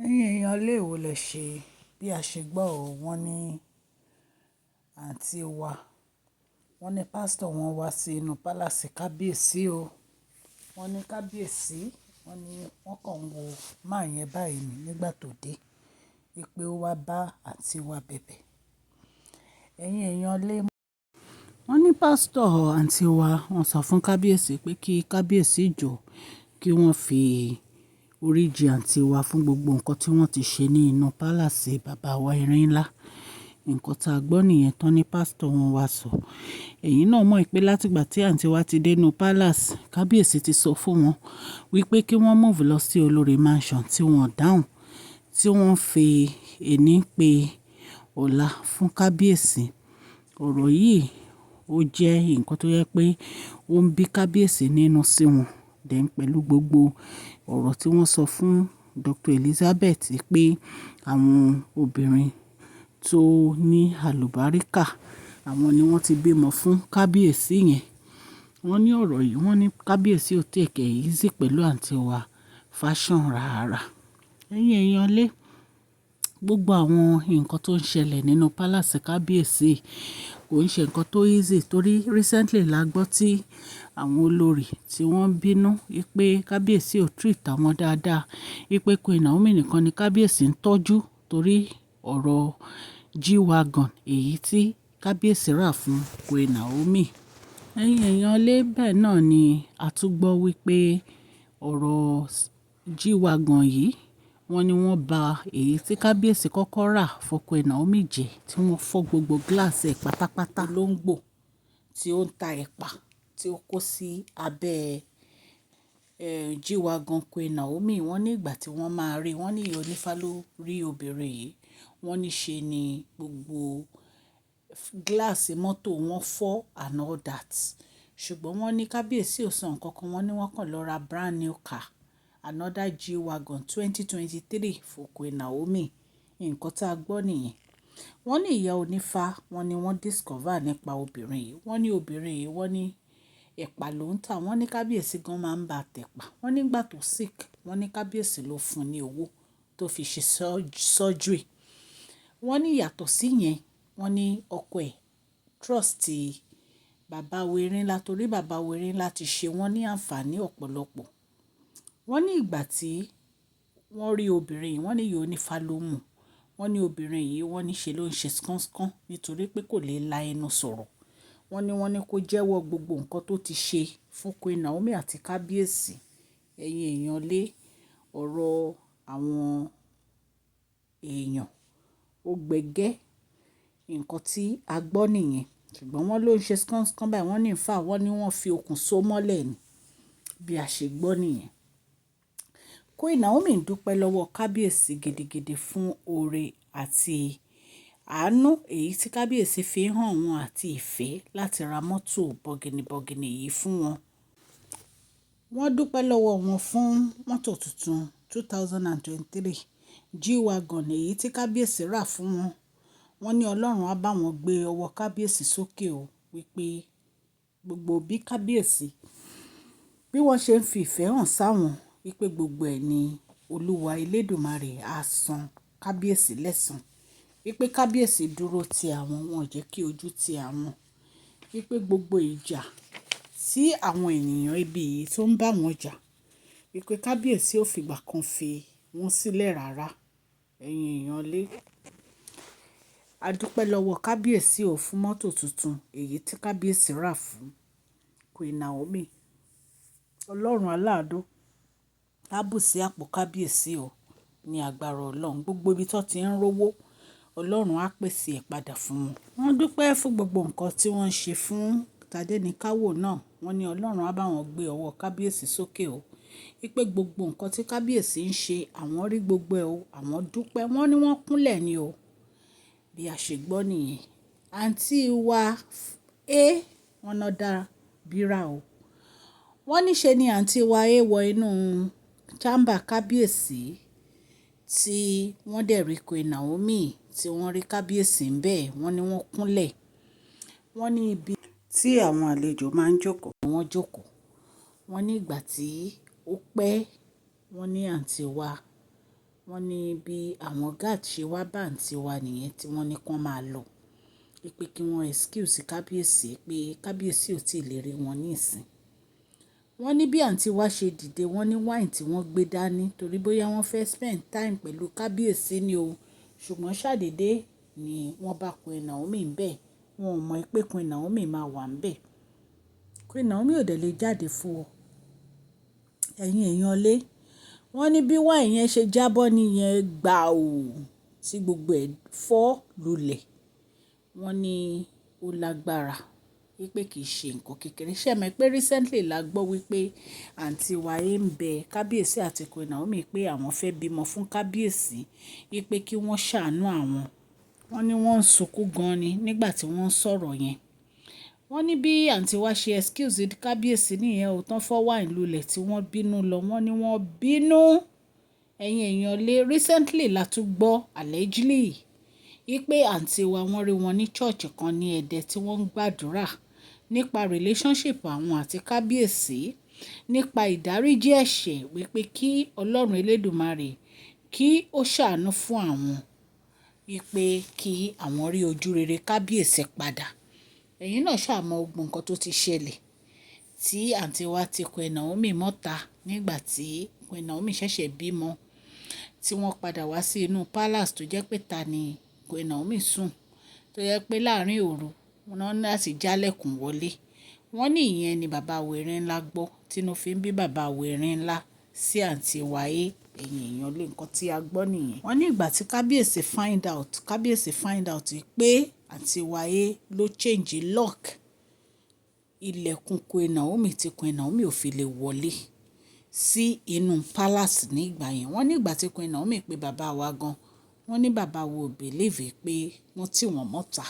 Ẹ̀yin èèyàn ilé wo lẹ ṣe bí a ṣe gbọ́ ọ, wọ́n ní àǹtí wa, wọ́n ní pásítọ̀ wọn wá sí inú palace kábíyèsí o. Wọ́n ní kábíyèsí, wọ́n ní wọ́n kàn wo man yẹn báyìí nígbà tó dé, wípé ó wá bá àǹtí wa bẹ̀bẹ̀. Ẹ̀yin èèyàn lé, wọ́n ní pásítọ̀ àǹtí wa, wọ́n sọ fún kábíyèsí pé kí kábíyèsí jọ̀, kí wọ́n fi orí ji àǹtí wa fún gbogbo nǹkan tí wọ́n ti ṣe ní inú palace bàbá wa erin ńlá. Nǹkan tá a gbọ́ nìyẹn tán ní pásítọ̀ wọn wá sọ. Ẹ̀yin náà mọ̀ pé láti ìgbà tí àǹtí wa ti dé inú palace, kábíyèsí ti sọ fún wọn wípé kí wọ́n move lọ sí Olórí Mansion tí wọ́n dáhùn, tí wọ́n fi ẹní pé ọ̀la fún kábíyèsí. Ọ̀rọ̀ yìí ó jẹ́ nǹkan tó yẹ pé ó ń bí kábíyèsí nínú sí wọn. Then pẹ̀lú gbogbo ọ̀rọ̀ tí wọ́n sọ fún Dr. Elizabeth pé àwọn obìnrin tó ní àlùbáríkà, àwọn ni wọ́n ti bímọ fún kábíyèsí yẹn. Wọ́n ní ọ̀rọ̀ yìí, wọ́n ní kábíyèsí ò take it easy pẹ̀lú àǹtí wa Fashion rárá. Ẹ̀yin èèyàn lé, gbogbo àwọn nǹkan tó ń ṣẹlẹ̀ nínú palace kábíyèsí kò ń ṣe nǹkan tó easy torí recently la gbọ́ tí àwọn olórí tí wọ́n bínú wípé kábíyèsí ò treat àwọn dáadáa, wípé Queen Naomi nìkan ni kábíyèsí ń tọ́jú torí ọ̀rọ̀ G-Wagon èyí tí kábíyèsí rà fún Queen Naomi. Ẹ̀yin èèyàn lé, bẹ́ẹ̀ náà ni a tún gbọ́ wípé ọ̀rọ̀ G-Wagon yìí, wọ́n ní wọ́n ba èyí tí kábíyèsí kọ́kọ́ rà fún Queen Naomi jẹ́, tí wọ́n fọ́ gbogbo glass ẹ̀ pátápátá. Olóńgbò tí ó ń ta ẹ̀pà tí ó kó sí abẹ́ G-Wagon Queen Naomi. Wọ́n ní ìgbà tí wọ́n máa rí, wọ́n ní ìyá onífá ló rí obìnrin yìí. Wọ́n ní ṣe ni gbogbo glass mọ́tò wọn fọ́ and all that. Ṣùgbọ́n wọ́n ní kábíyèsí ò sọ nǹkan kan. Wọ́n ní wọ́n kàn lọ ra brand new car, another G-Wagon 2023 fún Queen Naomi. Nǹkan tí a gbọ́ nìyẹn. Wọ́n ní ìyá onífá, wọ́n ní wọ́n discover nípa obìnrin yìí. Wọ́n ní obìnrin yìí, wọ́n ní ẹ̀pà ló ń tà. Wọ́n ní kábíyèsí gan máa ń bá tẹ̀pà. Wọ́n nígbà tó sick, wọ́n ní kábíyèsí ló fún un ní owó tó fi ṣe surgery. Wọ́n ní yàtọ̀ sí yẹn, wọ́n ní ọkọ ẹ̀ trust bàbá Werinla torí bàbá Werinla ti ṣe wọ́n ní àǹfààní ọ̀pọ̀lọpọ̀. Wọ́n ní ìgbà tí wọ́n rí obìnrin yìí, wọ́n ní ìyá onífá ló mú. Wọ́n ní obìnrin yìí, wọ́n ní ṣe ló ń ṣe skánskán nítorí pé kò lè la ẹnu sọ̀rọ̀. Wọ́n ní kó jẹ́wọ́ gbogbo nǹkan tó ti ṣe fún Queen Naomi àti kábíyèsí. Ẹ̀yin èèyàn lé, ọ̀rọ̀ àwọn èèyàn ó gbẹgẹ́. Nǹkan tí a gbọ́ nìyẹn. Ṣùgbọ́n wọ́n ló ń ṣe skánskán báyìí. Wọ́n ní in fact, wọ́n ní wọ́n fi okùn so mọ́lẹ̀ ni. Bí a ṣe gbọ́ nìyẹn. Queen Naomi ń dúpẹ́ lọ́wọ́ kábíyèsí gidigidi fún oore àti àánú èyí tí kábíyèsí fi hàn wọ́n àti ìfẹ́ láti ra mọ́tò bọ̀gìnìbọ̀gìnì yìí fún wọn. Wọ́n dúpẹ́ lọ́wọ́ wọn fún mọ́tò tuntun 2023 G-Wagon èyí tí kábíyèsí rà fún wọn. Wọ́n ní Ọlọ́run á bá wọn gbé ọwọ́ kábíyèsí sókè o wípé gbogbo bí kábíyèsí bí wọ́n ṣe ń fi ìfẹ́ hàn sáwọn wípé gbogbo ẹ̀ ní Olúwa elédùmarè á san kábíyèsí lẹ́san. Wípé kábíyèsí dúró ti àwọn, wọn ò jẹ́ kí ojú ti àwọn. Wípé gbogbo ìjà tí àwọn ènìyàn ibi yìí tó ń bá wọn jà, wípé kábíyèsí ò fi ìgbà kan fi wọ́n sílẹ̀ rárá. Ẹ̀yin èèyàn lé, a dúpẹ́ lọ́wọ́ kábíyèsí ò fún mọ́tò tuntun èyí tí kábíyèsí rà fún Queen Naomi. Ọlọ́run aláàánú á bù sí àpò kábíyèsí o ní agbára Ọlọ́run. Gbogbo ibi tó ti ń rówó, Ọlọ́run á pèsè ẹ̀ padà fún wọn. Wọ́n dúpẹ́ fún gbogbo nǹkan tí wọ́n ń ṣe fún Tadenikawo náà. Wọ́n ní Ọlọ́run á bá wọn gbé ọwọ́ kábíyèsí sókè o. Wípé gbogbo nǹkan tí kábíyèsí ń ṣe, àwọn rí gbogbo ẹ o, àwọn dúpẹ́. Wọ́n ní wọ́n kúnlẹ̀ ni o. Bí a ṣe gbọ́ nìyẹn. Àǹtí wa A, wọ́n ná dá bírà o. Wọ́n ní ṣe ni àǹtí wa A wọ inú chamber kábíyèsí tí wọ́n dẹ̀ rí Queen Naomi, tí wọ́n rí kábíyèsí ń bẹ̀, wọ́n ní wọ́n kúnlẹ̀. Wọ́n ní ibi tí àwọn àlejò máa ń jókòó, wọ́n jókòó. Wọ́n ní ìgbà tí ó pẹ́, wọ́n ní àǹtí wa Wọ́n ní bí àwọn guard ṣe wá bá àǹtí wa nìyẹn tí wọ́n ní kí wọ́n máa lọ. Wípé kí wọ́n excuse kábíyèsí pé kábíyèsí ò tí ì lè rí wọn ní ìsìn. Wọ́n ní bí àǹtí wa ṣe dìde, wọ́n ní wine tí wọ́n gbé dání torí bóyá wọ́n fẹ́ spend time pẹ̀lú kábíyèsí ni o. Ṣùgbọ́n ṣàdédé ni wọ́n bá Queen Naomi ń bẹ̀. Wọn ò mọ̀ pé Queen Naomi máa wà níbẹ̀. Queen Naomi ò dẹ̀ lè jáde fún ọ. Ẹ̀yin èèyàn lé. Wọ́n ní bí wine yẹn ṣe jábọ́ níyẹn gbà ó tí gbogbo ẹ̀ fọ́ lulẹ̀. Wọ́n ní ó lágbára wípé kì í ṣe nǹkan kékeré. Ṣé ẹ mọ̀ pé recently la gbọ́ wípé àǹtí wa ń bẹ kábíyèsí àti Queen Naomi pé àwọn fẹ́ bímọ fún kábíyèsí, wípé kí wọ́n ṣàánú àwọn. Wọ́n ní wọ́n ń sunkún gan ni nígbà tí wọ́n ń sọ̀rọ̀ yẹn. Wọ́n ní bí àǹtí wa ṣe excuse kábíyèsí nìyẹn ò tán fọ́ wine lulẹ̀ tí wọ́n bínú lọ. Wọ́n ní wọ́n bínú. Ẹ̀yin èèyàn lé, recently la tún gbọ́ allegedly wípé àǹtí wa, wọ́n rí wọn ní church kan ní Ẹdẹ tí wọ́n ń gbàdúrà nípa relationship àwọn àti kábíyèsí, nípa ìdáríjì ẹ̀ṣẹ̀, wípé kí Ọlọ́run Elédùmarè kí ó ṣàánú fún àwọn, wípé kí àwọn rí ojú rere kábíyèsí padà. Ẹ̀yin náà ṣà mọ̀ gbogbo nǹkan tó ti ṣẹlẹ̀ tí àǹtí wa ti Queen Naomi mọ́ta nígbà tí Queen Naomi ṣẹ̀ṣẹ̀ bímọ, tí wọ́n padà wá sí inú palace tó jẹ́ pé ta ni Queen Naomi sùn, tó jẹ́ pé láàárín òru wọ́n ní láti jálẹ̀kùn wọlé. Wọ́n ní ìyẹn ni bàbá wèrè ńlá gbọ́, tínú fi ń bí bàbá wèrè ńlá sí àǹtí wa. Ẹ̀yin èèyàn lé, nǹkan tí a gbọ́ nìyẹn. Wọ́n ní ìgbà tí kábíyèsí find out pé àǹtí wa ló change lock ilẹ̀kùn Queen Naomi tí Queen Naomi ò fi lè wọlé sí inú palace ní ìgbà yẹn. Wọ́n ní ìgbà tí Queen Naomi pé bàbá wa gan, wọ́n ní bàbá wa ò believe pé wọ́n tì wọ́n mọ́ta.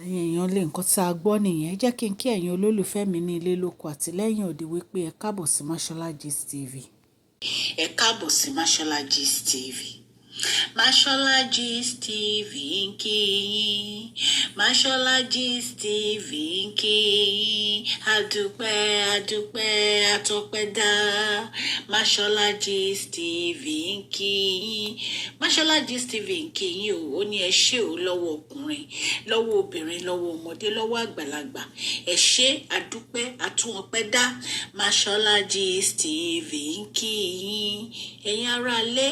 Ẹ̀yin èèyàn lé, nǹkan tí a gbọ́ nìyẹn. Jẹ́ kí n kí ẹ̀yin olólùfẹ́ mi ní ilé lóko àti lẹ́yìn odi wípé ẹ káàbọ̀ sí Mashola Gist TV. Ẹ káàbọ̀ sí Mashola Gist TV. Mashola Gist TV ń kí yín. Mashola Gist TV ń kí yín. Adúpẹ́, adúpẹ́, atọ́pẹ́ dá. Mashola Gist TV ń kí yín. Mashola Gist TV ń kí yín o. Ó ní ẹ ṣé o lọ́wọ́ ọkùnrin, lọ́wọ́ obìnrin, lọ́wọ́ ọmọdé, lọ́wọ́ àgbàlagbà. Ẹ ṣé, adúpẹ́, atúnọpẹ́ dá. Mashola Gist TV ń kí yín. Ẹ̀yin aráalé,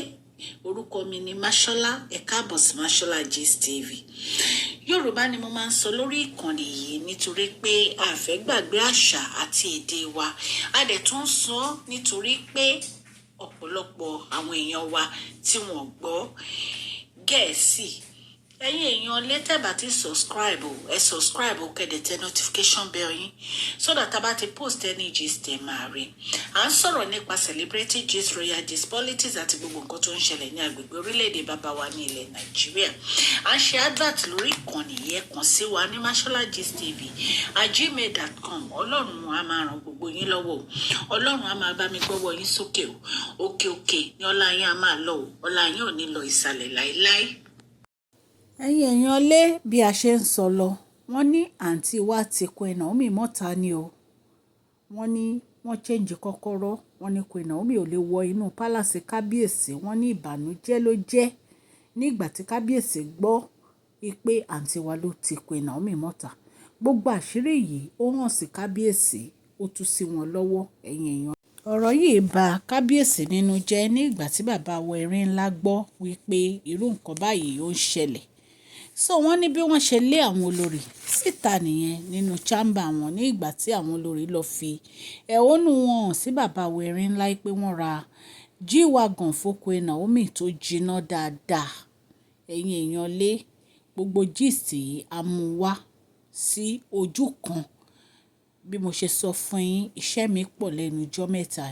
orúkọ mi ni Mashola. Ẹ káàbọ̀ sí Mashola Gist TV. Yorùbá ni mo máa ń sọ lórí ìkànnì yìí nítorí pé a fẹ́ gbàgbé àṣà àti èdè wa. A dẹ̀ tún ń sọ nítorí pé ọ̀pọ̀lọpọ̀ àwọn èèyàn wa tí wọ́n gbọ́ Gẹ̀ẹ́sì. Ẹ̀yin èèyàn lé, tẹ́ bá ti subscribe o, ẹ subscribe o, kẹ́ dẹ̀ tẹ notification bell yín so that a bá ti post any gist, ẹ máa rí. À ń sọ̀rọ̀ nípa celebrity gist, royal gist, politics àti gbogbo nǹkan tó ń ṣẹlẹ̀ ní agbègbè orílẹ̀-èdè bàbá wa ní ilẹ̀ Nàìjíríà. À ń ṣe advert lórí ìkànnì yẹn. Kàn sí wa ní masholagistv@gmail.com. Ọlọ́run á máa ràn gbogbo yín lọ́wọ́ o. Ọlọ́run á máa bá mi gbọ́wọ́ yín sókè o. Òkè òkè ní ọlá yín á máa lọ o. Ọlá yín ò ní lọ ìsàlẹ̀ láéláé. Ẹ̀yin èèyàn lé, bí a ṣe ń sọ lọ, wọ́n ní àǹtí wa ti Queen Naomi mọ́ta ni o. Wọ́n ní wọ́n change kọ́kọ́rọ́. Wọ́n ní Queen Naomi ò lè wọ inú palace kábíyèsí. Wọ́n ní ìbànújẹ́ ló jẹ́ nígbà tí kábíyèsí gbọ́ pé àǹtí wa ló ti Queen Naomi mọ́ta. Gbogbo àṣírí yìí ó hàn sí kábíyèsí, ó tú sí wọn lọ́wọ́. Ẹ̀yin èèyàn, ọ̀rọ̀ yìí ba kábíyèsí nínú jẹ́ nígbà tí bàbá wa erin ńlá gbọ́ wípé irú nǹkan báyìí ó ń ṣẹlẹ̀. So wọ́n ní bí wọ́n ṣe lé àwọn olórí síta nìyẹn nínú chamber wọn ní ìgbà tí àwọn olórí lọ fi ẹ̀hónú wọn hàn sí bàbá wa erin ńlá pé wọ́n ra G-Wagon fún Queen Naomi tó jiná dáadáa. Ẹ̀yin èèyàn lé, gbogbo gist yìí a mú wá sí ojú kan. Bí mo ṣe sọ fún yín, iṣẹ́ mi pọ̀ lẹ́nu ijọ́ mẹ́ta,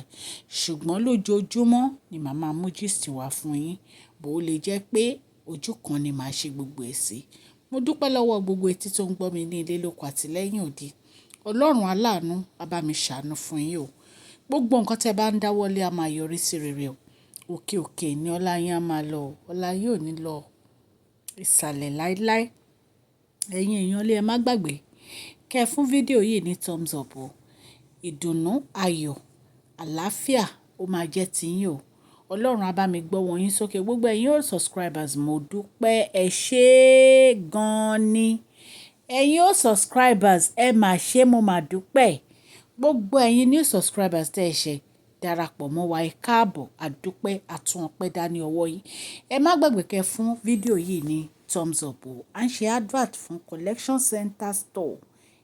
ṣùgbọ́n lójoojúmọ́ ni màá máa mú gist wá fún yín. Bó lè jẹ́ pé ojú kan ni màá ṣe gbogbo ẹ̀ sí. Mo dúpẹ́ lọ́wọ́ gbogbo etí tó ń gbọ́ mi ní ilé lóko àti lẹ́yìn odi. Ọlọ́run aláàánú á bá mi ṣàánú fún yín o. Gbogbo nǹkan tí ẹ bá ń dáwọ́lé a máa yọrí sí rere o. Òkè òkè ni ọlá yín á máa lọ. Ọlá yín ò ní lọ ìsàlẹ̀ láíláí. Ẹ̀yin èèyàn lé, ẹ má gbàgbé kẹ́ fún fídíò yìí ní thumbs up o. Ìdùnnú, ayọ̀, àlàáfíà ó máa jẹ́ ti yín o. Ọlọ́run á bá mi gbọ́wọ́ yín sókè. Gbogbo ẹ̀yin old subscribers, mo dúpẹ́, ẹ ṣé gan ni. Ẹ̀yin old subscribers, ẹ má ṣé, mo máa dúpẹ́. Gbogbo ẹ̀yin new subscribers tẹ́ ẹ ṣe darapọ̀ mọ́ wa, ẹ káàbọ̀, a dúpẹ́, a tún ọpẹ́ dání ọwọ́ yín. Ẹ má gbàgbé kẹ́ fún fídíò yìí ní thumbs up o. À ń ṣe advert fún Collection Center Store.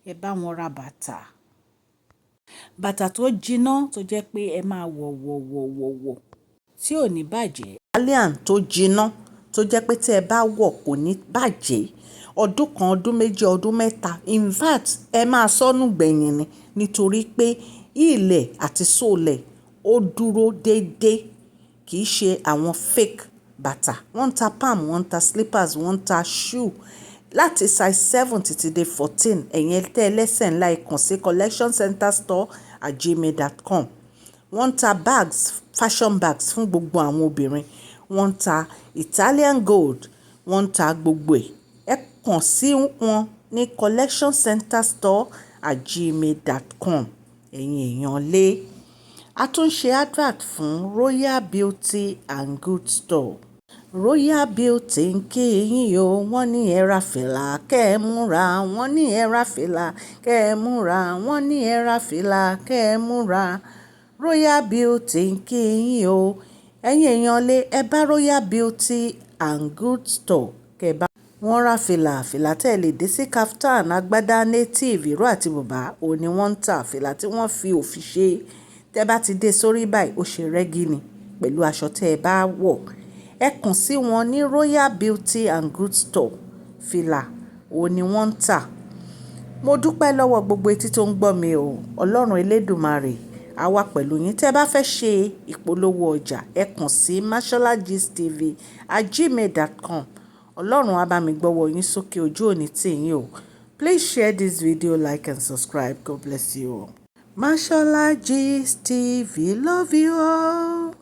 Ẹ bá wọn ra bàtà. Bàtà tó jiná tó jẹ́ pé ẹ máa wọ̀ wọ̀ wọ̀ wọ̀ wọ̀ tí ò ní bàjẹ́. Italian tó jiná tó jẹ́ pé tí ẹ bá wọ̀ kò ní bàjẹ́. Ọdún 1, ọdún 2, ọdún 3. In fact, ẹ máa sọnù gbẹ̀yìn ni nítorí pé heel ẹ̀ àti sole ẹ̀ ó dúró dédé. Kì í ṣe àwọn fake bàtà. Wọ́n ń ta palm, wọ́n ń ta slippers, wọ́n ń ta shoe láti size 7 títí dé 14. Ẹ̀yin tẹ́ ẹlẹ́sẹ̀ ńlá, ẹ kàn sí collectioncenterstore@gmail.com. Wọ́n ń ta bags, fashion bags fún gbogbo àwọn obìnrin. Wọ́n ń ta Italian gold, wọ́n ń ta gbogbo ẹ̀. Ẹ kàn sí wọn ní collectioncenterstore@gmail.com. Ẹ̀yin èèyàn lé. A tún ṣe advert fún Royal Beauty and Good Store. Royal Beauty ń kí yín o, wọ́n ní ẹ ra fìlà kẹ́ ẹ múra, wọ́n ní ẹ ra fìlà kẹ́ ẹ múra, wọ́n ní ẹ ra fìlà kẹ́ ẹ múra. Royal Beauty ń kí yín o. Ẹ̀yin èèyàn lé, ẹ bá Royal Beauty and Good Store kẹ́ bá wọ́n ra fìlà, fìlà tí ẹ lè dé sí kaftan, agbádá, native, ìró àti bùbá, òun ní wọ́n ń tà. Fìlà tí wọ́n fi òfì ṣe. Tẹ bá ti dé sórí báyìí, ó ṣe rẹ́gí ni pẹ̀lú aṣọ tí ẹ bá wọ̀. Ẹ kàn sí wọn ní Royal Beauty and Good Store. Fìlà òun ní wọ́n ń tà. Mo dúpẹ́ lọ́wọ́ gbogbo etí tó ń gbọ́ mi o. Ọlọ́run Elédùmarè á wà pẹ̀lú yín. Tẹ bá fẹ́ ṣe ìpolówó ọjà, ẹ kàn sí masholagistv@gmail.com. Ọlọ́run á bá mi gbọ́wọ́ yín sókè, ojú òní tì yín o. Please share this video, like and subscribe. God bless you all. Mashola Gist TV love you all.